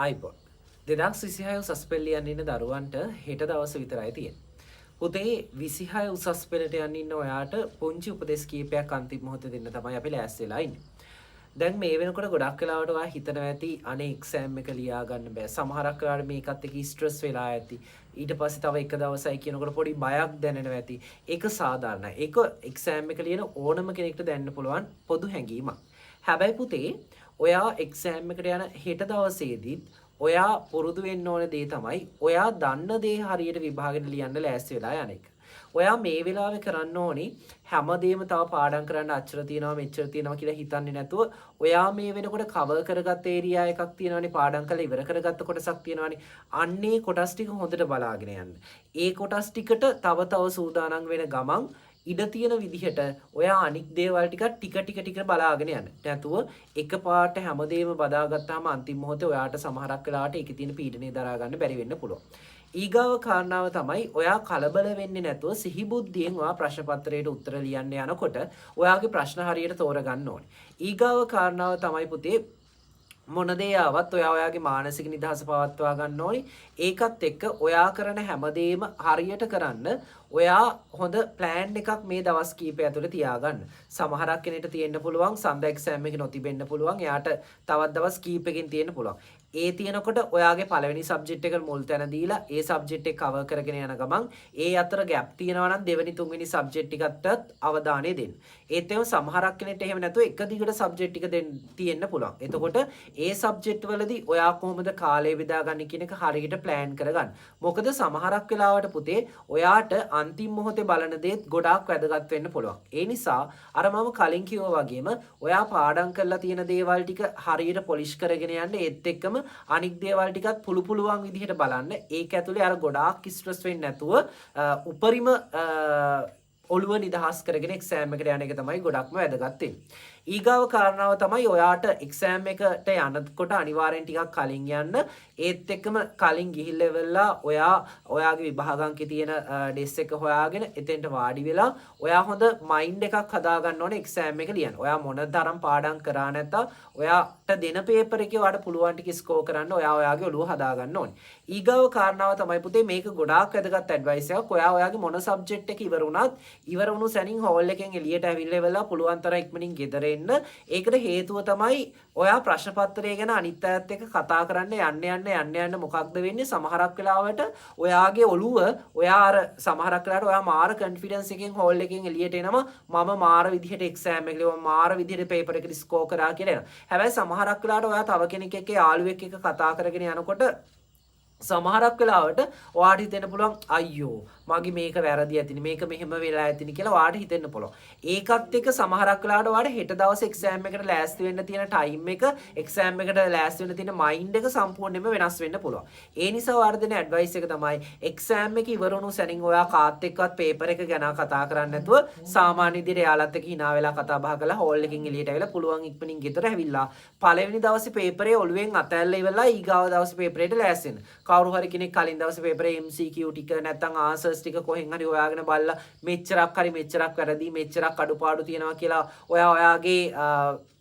ආයුබෝවන්. 2026 උසස් පෙළ ලියන්න ඉන්න දරුවන්ට හෙට දවස විතරයි තියෙන්නේ. පුතේ, 26 උසස් පෙළට යන්න ඉන්න ඔයාට පුංචි උපදෙස් කීපයක් අන්තිම මොහොතේ දෙන්න තමයි අපි ලෑස්ති වෙලා ඉන්නේ. දැන් මේ වෙනකොට ගොඩක් වෙලාවට ඔයා හිතනවා ඇති, අනේ එක්සෑම් එක ලියා ගන්න බෑ. සමහරක් වෙලාවට මේකත් එක්ක ස්ට්‍රෙස් වෙලා ඇති. ඊට පස්සේ තව එක දවසයි කියනකොට පොඩි බයක් දැනෙනවා ඇති. ඒක සාධාරණයි. ඒක එක්සෑම් එක ලියන ඕනම කෙනෙක්ට දැනෙන්න පුළුවන් පොදු හැඟීමක්. හැබැයි පුතේ, ඔයා එක්සෑම් එකට යන හෙට දවසේදීත් ඔයා පුරුදු වෙන්න ඕන දේ තමයි ඔයා දන්න දේ හරියට විභාගෙට ලියන්න ලෑස්ති වෙලා යන එක. ඔයා මේ වෙලාවේ කරන්න ඕනි හැමදේම තව පාඩම් කරන්න අච්චර තියෙනවා, මෙච්චර තියෙනවා කියලා හිතන්නේ නැතුව, ඔයා මේ වෙනකොට කවර් කරගත්ත ඒරියා එකක් තියෙනවනේ, පාඩම් කරලා ඉවර කරගත්ත කොටසක් තියෙනවනේ. අන්නේ කොටස් ටික හොඳට බලාගෙන යන්න. ඒ කොටස් ටිකට තව තව සූදානම් වෙන ගමන් ඉඩ තියෙන විදිහට ඔයා අනික් දේවල් ටික ටික ටික ටික බලාගෙන යන්න. නැතුව එකපාරට හැමදේම බදාගත්තාම අන්තිම මොහොතේ ඔයාට සමහරක් වෙලාවට ඒකේ තියෙන පීඩනය දරා ගන්න බැරි වෙන්න පුළුවන්. ඊගාව කාරණාව තමයි ඔයා කලබල වෙන්නේ නැතුව සිහි බුද්ධියෙන් ඔයා ප්‍රශ්න පත්‍රයට උත්තර ලියන්න යනකොට ඔයාගේ ප්‍රශ්න හරියට තෝරගන්න ඕනේ. ඊගාව කාරණාව තමයි පුතේ, මොන දේ ආවත් ඔයා ඔයාගේ මානසික නිදහස පවත්වා ගන්න ඕනි. ඒකත් එක්ක ඔයා කරන හැමදේම හරියට කරන්න ඔයා හොඳ ප්ලෑන් එකක් මේ දවස් කීපය ඇතුළේ තියාගන්න. සමහරක් කෙනෙක්ට තියෙන්න පුළුවන් සඳ එක්සෑම් එක නොතිබෙන්න පුළුවන්. එයාට තවත් දවස් කීපකින් තියෙන්න පුළුවන්. ඒ තියෙනකොට ඔයාගේ පළවෙනි සබ්ජෙක්ට් එක මුල් තැන දීලා ඒ සබ්ජෙක්ට් එක කවර් කරගෙන යන ගමන් ඒ අතර ගැප් තියෙනවා නම් දෙවෙනි තුන්වෙනි සබ්ජෙක්ට් ටිකටත් අවධානය දෙන්න. ඒත් එක්කම සමහරක් කෙනෙක්ට එහෙම නැතුව එක දිගට සබ්ජෙක්ට් ටික දෙන්න තියෙන්න පුළුවන්. එතකොට ඒ සබ්ජෙක්ට් වලදී ඔයා කොහොමද කාලය බෙදාගන්නේ කියන එක හරියට ප්ලෑන් කරගන්න. මොකද සමහරක් වෙලාවට පුතේ, ඔයාට අන්තිම මොහොතේ බලන දේත් ගොඩාක් වැදගත් වෙන්න පුළුවන්. ඒ නිසා අර මම කලින් කිව්වා වගේම ඔයා පාඩම් කරලා තියෙන දේවල් ටික හරියට පොලිෂ් කරගෙන යන්න. ඒත් එක්කම අනික් දේවල් ටිකත් පුළු පුළුවන් විදිහට බලන්න. ඒක ඇතුලේ අර ගොඩාක් ස්ට්‍රෙස් වෙන්නේ නැතුව උපරිම ඔළුව නිදහස් කරගෙන එක්සෑම් එකට යන එක තමයි ගොඩක්ම වැදගත් වෙන්නේ. ඊගාව කාරණාව තමයි ඔයාට එක්සෑම් එකට යනකොට අනිවාර්යෙන් ටිකක් කලින් යන්න. ඒත් එක්කම කලින් ගිහිල්ලා ඉවරලා ඔයා ඔයාගේ විභාග අංකේ තියෙන ඩෙස්ක් එක හොයාගෙන එතෙන්ට වාඩි වෙලා ඔයා හොඳ මයින්ඩ් එකක් හදාගන්න ඕනේ එක්සෑම් එක ලියන්න. ඔයා මොන තරම් පාඩම් කරා නැතත් ඔයාට දෙන පේපර් එකේ ඔයාට පුළුවන් ටික ස්කෝර් කරන්න ඔයා ඔයාගේ ඔළුව හදාගන්න ඕනේ. ඊගාව කාරණාව තමයි පුතේ, මේක ගොඩාක් වැදගත් ඇඩ්වයිස් එකක්. ඔයා ඔයාගේ මොන සබ්ජෙක්ට් එක ඉවර වුණත් ඉවර වුණු සැනින් හෝල් එකෙන් එළියට ඇවිල්ලා ඉවරලා පුළුවන් තරම් ඉක්මනින් ගෙදර එන්න. ඒකට හේතුව තමයි ඔයා ප්‍රශ්න පත්‍රය ගැන අනිත් අයත් එක්ක කතා කරන්න යන්න යන්න යන්න යන්න මොකක්ද වෙන්නේ? සමහරක් වෙලාවට ඔයාගේ ඔළුව ඔයා අර සමහරක් වෙලාවට ඔයා මාර කන්ෆිඩන්ස් එකෙන් හෝල් එකෙන් එළියට එනවා, මම මාර විදිහට එක්සෑම් එක ලිව්වා, මාර විදිහට පේපර් එකට ස්කෝර් කරා කියලා එනවා. හැබැයි සමහරක් වෙලාවට ඔයා තව කෙනෙක් එක්ක, යාළුවෙක් එක්ක කතා කරගෙන යනකොට සමහරක් වෙලාවට ඔයාට හිතෙන්න පුළුවන්, අයියෝ මගේ මේක වැරදි ඇතිනේ, මේක මෙහෙම වෙලා ඇතිනේ කියලා ඔයාට හිතෙන්න පුළුවන්. ඒකත් එක්ක සමහරක් වෙලාවට ඔයාට හෙට දවසේ එක්සෑම් එකට ලෑස්ති වෙන්න තියෙන ටයිම් එක, එක්සෑම් එකට ලෑස්ති වෙන්න තියෙන මයින්ඩ් එක සම්පූර්ණයෙන්ම වෙනස් වෙන්න පුළුවන්. ඒ නිසා ඔයාට දෙන ඇඩ්වයිස් එක තමයි එක්සෑම් එක ඉවර වුණු සැනින් ඔයා කාත් එක්කවත් පේපර් එක ගැන කතා කරන්නේ නැතුව සාමාන්‍ය විදිහට එයාලත් එක්ක හිනා වෙලා කතා බහ කරලා හෝල් එකෙන් එළියට ඇවිල්ලා පුළුවන් ඉක්මනින් ගෙදර ඇවිල්ලා පළවෙනි දවසේ පේපරේ ඔළුවෙන් අතැල්ලා ඉවරලා ඊගාව දවසේ පේපරේට ලෑස්ති වෙන්න. කවුරු හරි කෙනෙක් කලින් දවසේ පේපරේ MCQ ටික නැත්නම් ආන්සර්ස් ටික කොහෙන් හරි හොයාගෙන බලලා මෙච්චරක් හරි, මෙච්චරක් වැරදි, මෙච්චරක් අඩුපාඩු තියෙනවා කියලා ඔයා ඔයාගේ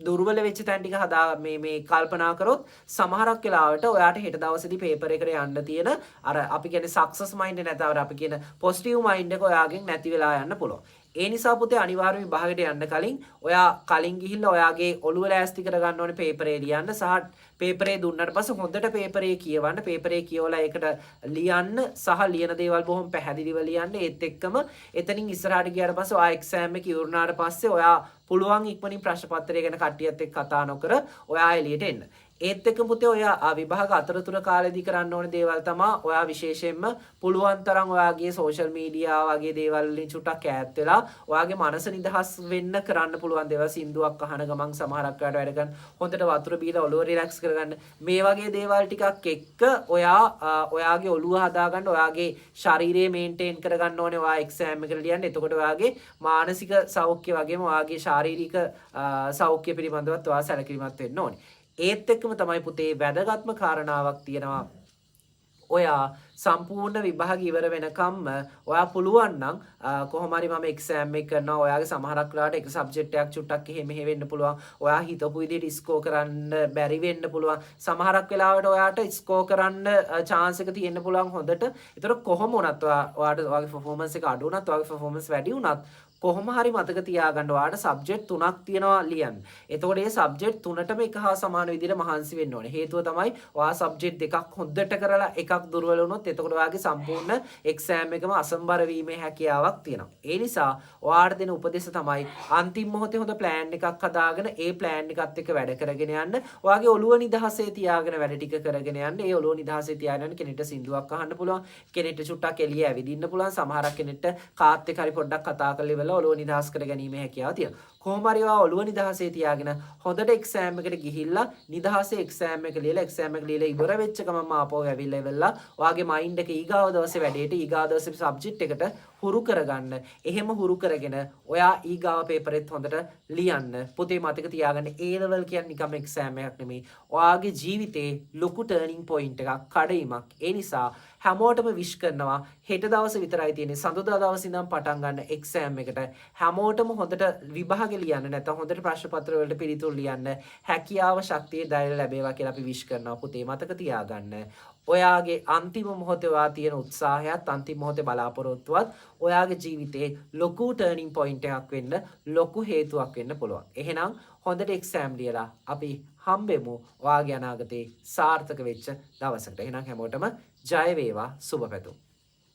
දුර්වල වෙච්ච තැන් ටික හදා මේ මේ කල්පනා කරොත් සමහරක් වෙලාවට ඔයාට හෙට දවසේදී පේපර් එකට යන්න තියෙන අර අපි කියන්නේ සක්සස් මයින්ඩ් එක, නැත්නම් අර අපි කියන පොසිටිව් මයින්ඩ් එක ඔයාගෙන් නැති වෙලා යන්න පුළුවන්. ඒ නිසා පුතේ, අනිවාර්යයෙන් විභාගයට යන්න කලින් ඔයා කලින් ගිහිල්ලා ඔයාගේ ඔළුව ලෑස්ති කරගන්න ඕනේ පේපරේ ලියන්න සහ පේපරේ දුන්නට පස්සේ හොඳට පේපරේ කියවන්න. පේපරේ කියවලා ඒකට ලියන්න සහ ලියන දේවල් බොහොම පැහැදිලිව ලියන්න. ඒත් එක්කම එතනින් ඉස්සරහට ගියාට පස්සේ ඔයා එක්සෑම් එක ඉවර වුණාට පස්සේ ඔයා පුළුවන් ඉක්මනින් ප්‍රශ්න පත්‍රය ගැන කට්ටියත් එක්ක කතා නොකර ඔයා එළියට එන්න. ඒත් එක්කම පුතේ, ඔයා විභාග අතරතුර කාලෙදී කරන්න ඕන දේවල් තමා ඔයා විශේෂයෙන්ම පුළුවන් තරම් ඔයාගේ සෝෂල් මීඩියා වගේ දේවල් වලින් චුට්ටක් ඈත් වෙලා ඔයාගේ මනස නිදහස් වෙන්න කරන්න පුළුවන් දේවල්, සින්දුවක් අහන ගමන් සමහරක් වෙලාවට වැඩ කරන, හොඳට වතුර බීලා ඔළුව රිලැක්ස් කරගන්න, මේ වගේ දේවල් ටිකක් එක්ක ඔයා ඔයාගේ ඔළුව හදාගන්න, ඔයාගේ ශරීරය මේන්ටේන් කරගන්න ඕනේ ඔයා එක්සෑම් එකට ලියන්න. එතකොට ඔයාගේ මානසික සෞඛ්‍ය වගේම ඔයාගේ ශාරීරික සෞඛ්‍ය පිළිබඳවත් ඔයා සැලකිලිමත් වෙන්න ඕනේ. ඒත් එක්කම තමයි පුතේ, වැදගත්ම කාරණාවක් තියෙනවා. ඔයා සම්පූර්ණ විභාග ඉවර වෙනකම්ම ඔයා පුළුවන් නම් කොහොම හරි මම එක්සෑම් එක කරනවා. ඔයාගේ සමහරක් වෙලාවට එක සබ්ජෙක්ට් එකක් චුට්ටක් එහෙ මෙහෙ වෙන්න පුළුවන්. ඔයා හිතපු විදිහට ස්කෝර් කරන්න බැරි වෙන්න පුළුවන්. සමහරක් වෙලාවට ඔයාට ස්කෝර් කරන්න චාන්ස් එක තියෙන්න පුළුවන් හොඳට. ඒතර කොහොම වුණත් ඔයා ඔයාට ඔයාගේ පර්ෆෝමන්ස් එක අඩු වුණත්, ඔයාගේ පර්ෆෝමන්ස් වැඩි වුණත්, කොහොම හරි මතක තියාගන්න ඔයාට සබ්ජෙක්ට් තුනක් තියෙනවා ලියන්න. එතකොට මේ සබ්ජෙක්ට් තුනටම එක හා සමාන විදිහට මහන්සි වෙන්න ඕනේ. හේතුව තමයි ඔයා සබ්ජෙක්ට් දෙකක් හොඳට කරලා එකක් දුර්වල වුණොත්, එතකොට ඔයාගේ සම්පූර්ණ එක්සෑම් එකම අසම්බර වීමේ හැකියාවක් තියෙනවා. ඒ නිසා ඔයාට දෙන උපදෙස තමයි අන්තිම මොහොතේ හොඳ ප්ලෑන් එකක් හදාගෙන ඒ ප්ලෑන් එකත් එක්ක වැඩ කරගෙන යන්න. ඔයාගේ ඔළුව නිදහසේ තියාගෙන වැඩ ටික කරගෙන යන්න. ඒ ඔළුව නිදහසේ තියාගෙන යන්න කෙනෙක්ට සින්දුවක් අහන්න පුළුවන්. කෙනෙක්ට චුට්ටක් එළිය ඇවිදින්න පුළුවන්. සමහරක් කෙනෙක්ට කාත් එක්ක හරි පොඩ්ඩක් කතා කරලා ඉවරලා ඔළුව නිදහස් කර ගැනීමේ හැකියාව තියෙනවා. කොහොම හරි ඔයා ඔළුව නිදහසේ තියාගෙන හොඳට එක්සෑම් එකට ගිහිල්ලා නිදහසේ එක්සෑම් එක ලියලා, එක්සෑම් එක ලියලා ඉවර වෙච්ච ගමන්ම ආපහු ඇවිල්ලා ඉවරලා ඔයාගේ මයින්ඩ් එක ඊගාව දවසේ වැඩේට, ඊගාව දවසේ සබ්ජෙක්ට් එකට හුරු කරගන්න. එහෙම හුරු කරගෙන ඔයා ඊගාව පේපරෙත් හොඳට ලියන්න. පුතේ, මතක තියාගන්න, A level කියන්නේ නිකම් එක්සෑම් එකක් නෙමෙයි. ඔයාගේ ජීවිතේ ලොකු ටර්නින් පොයින්ට් එකක්, කඩයිමක්. ඒ නිසා හැමෝටම විශ් කරනවා, හෙට දවස විතරයි තියෙන්නේ. සඳුදා දවසේ ඉඳන් පටන් ගන්න එක්සෑම් එකට හැමෝටම හොඳට විභාග ලියන්න, නැත්නම් හොඳට ප්‍රශ්න පත්‍ර වලට පිළිතුරු ලියන්න හැකියාව, ශක්තිය, ධෛර්යය ලැබේවා කියලා අපි විශ් කරනවා. පුතේ, මතක තියාගන්න, ඔයාගේ අන්තිම මොහොතේ ඔයා තියෙන උත්සාහයත් අන්තිම මොහොතේ බලාපොරොත්තුවත් ඔයාගේ ජීවිතේ ලොකු ටර්නින් පොයින්ට් එකක් වෙන්න ලොකු හේතුවක් වෙන්න පුළුවන්. එහෙනම් හොඳට එක්සෑම් ලියලා අපි හම්බෙමු ඔයාගේ අනාගතේ සාර්ථක වෙච්ච දවසකට. එහෙනම් හැමෝටම ජය වේවා, සුබ පැතුම්.